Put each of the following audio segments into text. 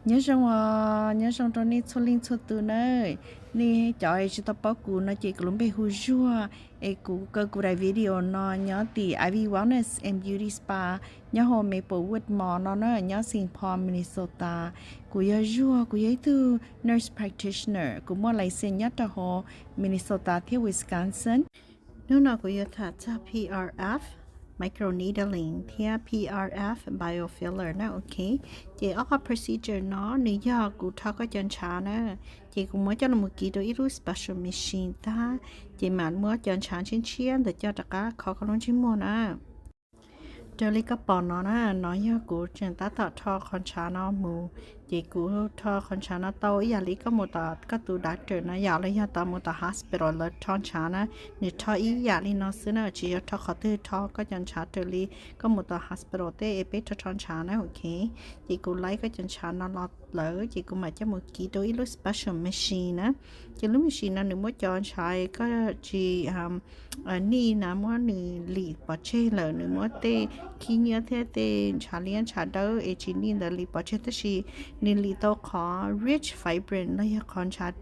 Nyob zoo os, nyob zoo rau nej txhua leej txhua tus nawb. Nej cov tsis tau paub kuv no ces kuv lub npe hu Zuag, es kuv kaw kuv daim video no nyob tim Ivy Wellness and Beauty Spa nyob hauv Maplewood Mall no na, nyob Saint Paul, Minnesota. Kuv yog Zuag, kuv yog ib tug nurse practitioner, kuv muaj license nyob rau hauv Minnesota thiab Wisconsin. Hnub no kuv yuav tham txog P R F, microneedling, thiab P R F biofiller na, ok. Ces ob qhov procedure no nws yog kuv rho koj cov ntshav na, ces kuv muab coj los mus kis rau ib lub special machine tag, ces mam muab cov ntshav ntshiab ntshiab ntawd coj rov qab kho koj lub ntsej muag na. Raws li koj pom no na, no yog kuv tseem tab tom rho qhov ntshav no mus, ces kuv rho qhov ntshav no tau ib yam li koj mus tom koj tus doctor na yom, los yog tau mus tom hospital lawv rho ntshav na, nws rho ib yam li no xwb na, tsis yog rho qhov twg, rho koj cov ntshav raws li koj mus tom hospital tej es peb rho rho ntshav na, ok. Ces kuv laib koj cov ntshav no los lawm, ces kuv mam coj mus kis rau ib lub special machine na. Ces lub machine no nws muab cov ntshav koj tsis nij na, muab nws lim pov tseg lawm, nws muab tej khib nyiab thiab tej ntshav liab ntshav dawb es tsis nij ntawd lim pov tseg, tab sis nws lim tau qhov rich fibrin los yog qhov ntshav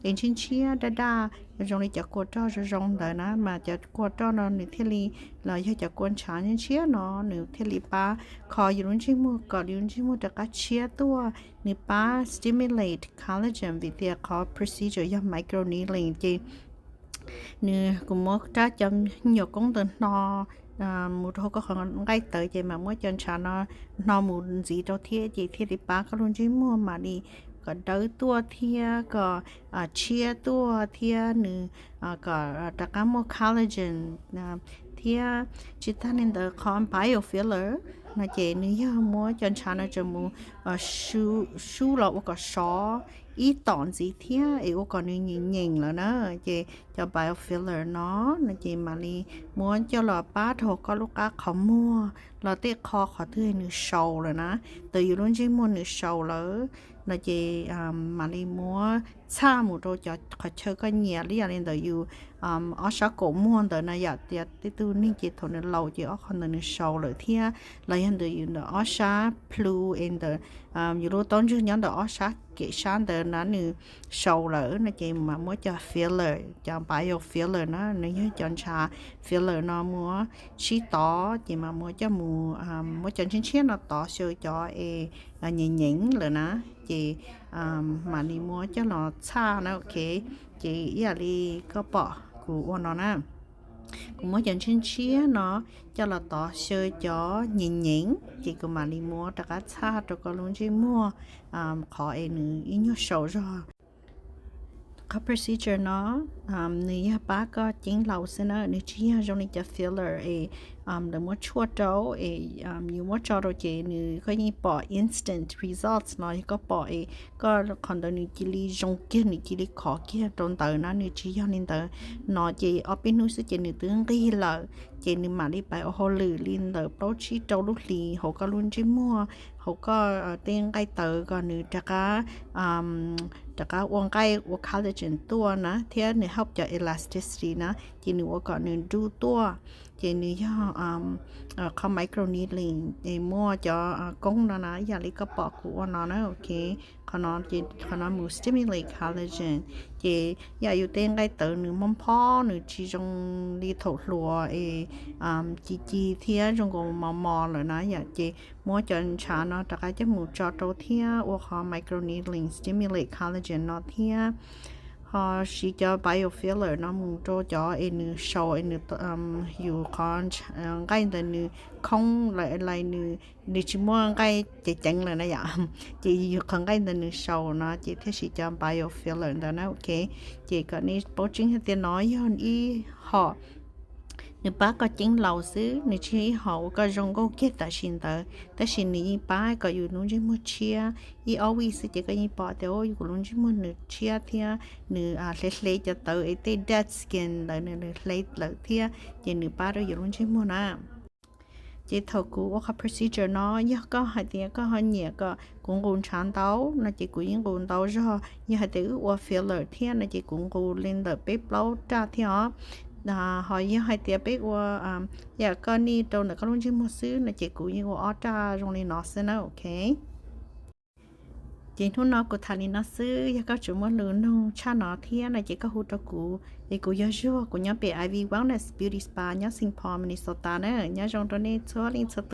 es ntshiab ntshiab daj daj zoo li cov kua roj zoo zoo ntawd na, mas cov kua roj no nws thiaj li, los yog cov kua ntshav ntshiab no nws thiaj li pab kho yus lub ntsej muag kom yus lub ntsej muag rov qab tshiab tuaj. Nws pab stimulate collagen vim tias qhov procedure yog microneedling, ces nws, kuv muab rab cov nyuam koob ntawd hno mus rau hauv koj qhov nqaij tawv, ces mam muab cov ntshav no hno mus ntxiv rau thiab, ces thiaj li pab koj lub ntsej muag mam li kom dawb tuaj thiab kom tshiab tuaj thiab nws kom rov qab muaj collagen. Thiab tsis tag li ntawd, qhov biofiller no ces nws yog muab cov ntshav no tseem mus sub los ua kom sov ib tom ntxiv thiab es ua kom nws nyeem nyeem lawm na. Ces cov biofiller no, no ces mam li muab coj los pab rau koj lub qab qhov muag los tej qho qhov twg nws sau lawm na, ntawm yus lub ntsej muag nws sau lawm no ces mam li muab txhaj mus rau cov qhov chaw koj nyiam, li yam li ntawm yus ob sab kaum muag ntawd na yom, tias tej tug neeg ces thaum nws laus ces ob qho ntawd nws sau lawm thiab, los yog ntawm yus ntawm ob sab plhu es ntawm yus lub taub ntswg nyob ntawm ob sab kem sab ntawd na nws sau lawm no ces mam muab cov filler, cov biofiller na, nws yog cov ntshav filler no muab sib tov, ces mam muab coj mus, muab cov ntshiab ntshiab no tov xyaw cov es nyeem nyeem lawm na, ces mam li muab coj los txhaj na, ok. Ces ib yam li koj pom kuv ua no na, kuv muab cov ntshiab ntshiab no coj los tov xyaw cov nyeem nyeem, ces kuv mam li muab rov qab txhaj rau koj lub ntsej muag qhov es nws ib nyuag sau zog. Qhov procedure no nws yog pab koj ceeb laus xwb na, nws tsis yog zoo li cov filler es lawv muab tshuaj rau es yus muab tso rau ces nws, koj yeej pom instant results no, yog koj pom es koj qhov ntawd nws cia li zoo kiag, nws cia li khov kiag rau ntawd na, nws tsis yog li ntawd. No ces ob peb hnub xwb ces nws twb nqig lawm, ces nws mam li pais ua hauj lwm li ntawm plaub tsib rau lub hlis hauv koj lub ntsej muag, hauv koj tej nqaij tawv kom nws rov qab, rov qab ua nqaij ua collagen tuaj na, thiab nws help cov elasticity na, ces nws ua kom nws dub tuaj. Ces nws yog qhov microneedling es muaj cov koob no na, yam li koj pom kuv ua no na, ok. Qhov no ces qhov no mus stimulate collagen, ces yam yus tej nqaij tawv nws mob phob, nws tsis zoo li thaum hluas es ci ci thiab zoo nkaus mos mos lawm na yom, ces muab cov ntshav no rov qab coj mus tso rau thiab ua qhov microneedling stimulate collagen no thiab. Ho siv cov biofiller no mus rau cov es nws sau es nws, yus qhov nqaij ntawd nws khoob lawm, nws, nws tsis muaj nqaij ceev ceev lawm na yom, ces yus qhov nqaij ntawd nws sau no ces thiaj siv cov biofiller ntawd na, ok. Ces kom nej paub tseeb hais tias no yog ib hom nws pab koj ceeb laus xwb, nws tsis yog ib hom uas koj zoo nkauj kiag tam sim ntawd, tab sis nws yeej pab kom yus lub ntsej muag tshiab ib ob week xwb ces koj yeej pom tias yus lub ntsej muag nws tshiab thiab nws hle hle cov tawv es tej dead skin ntawd nws hle lawm thiab, ces nws pab rau yus lub ntsej muag na. Ces thaum kuv ua qhov procedure no, yog koj hais tias koj ho nyiam kom kuv nqus ntshav ntau no ces kuv yeej nqus ntau zog. Yog hais tias wb ua filler thiab no ces kuv nqus li ntawm peb plaub raj thiab os. Ho yog hais tias peb ua yam koj nij rau ntawm koj lub ntsej muag xwb no ces kuv yeej ua ob raj zoo li no xwb na, ok. Ces hnub no kuv tham li no xwb, yog koj tseem muaj lus nug tshaj no thiab no ces koj hu rau kuv, es kuv yog Zuag, kuv nyob pem Ivy Wellness Beauty Spa nyob Saint Paul, Minnesota na. Nyob zoo rau nej txhua leej txhua tus.